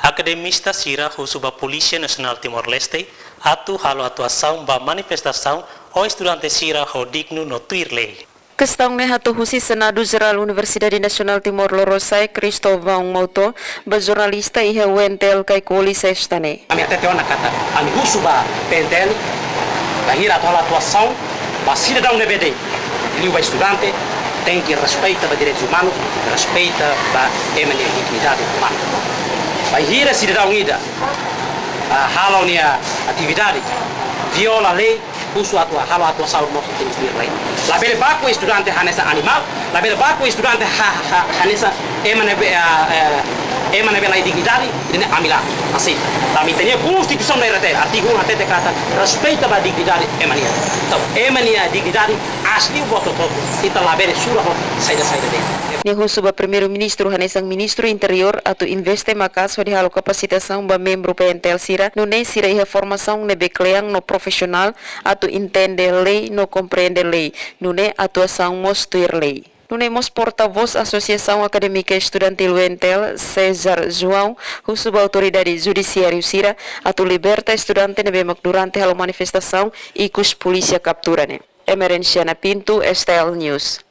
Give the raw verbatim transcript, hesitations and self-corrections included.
Akademista sira husu ba Polísia Nasionál Timor-Leste atu halo atuasaun ba manifestasaun ho estudante sira ho dignu no tuir lei. Kestaun ne'e hato'o husi Senadu Jerál Universidade Nasionál Timor Lorosa'e, Cristóvão Mouto, ba jornalista iha U N T L Caicoli, Sesta ne'e. Ami hatete ona katak, ami husu ba P N T L, bainhira atu halo atuasaun ba sidadaun ne'ebé de'it, liu ba estudante, tenke respeita ba direitus umanus, respeita ba ema nia dignidade umana. Bainhira sidadaun ida, ah, halo nia atividade, viola lei, husu atu halo atuasaun mós tenke tuir lei. Labele baku estudante hanesan animál, labele baku estudante ha, ha, hanesan ema ne'ebé, ah, eh, ema ne'ebé la iha dignidade, ida-ne'e ami la aseita. Tanba ita-nia Konstituisaun da R T, artigu um hatete katak respeita ba dignidade ema nian. Entaun, ema nia dignidade aas liu ba hotu-hotu, ita labele sura ho saida-saida de'it. Nia husu ba Primeiru-Ministru hanesan Ministru Interiór atu investe maka'as hodi halo kapasitasaun ba membru P N T L sira, nune'e sira iha formasaun ne'ebé kle'an no profisionál atu entende lei no komprende lei, nune'e atuasaun mós tuir lei. Nune'e mós portavós Asosiasaun Akadémika Estudantil U N T L, César João, husu ba autoridade judisiáriu sira atu liberta estudante ne'ebé mak durante halo manifestasaun ikus polísia kaptura ne'e. Emerenciana Pinto, S T L News.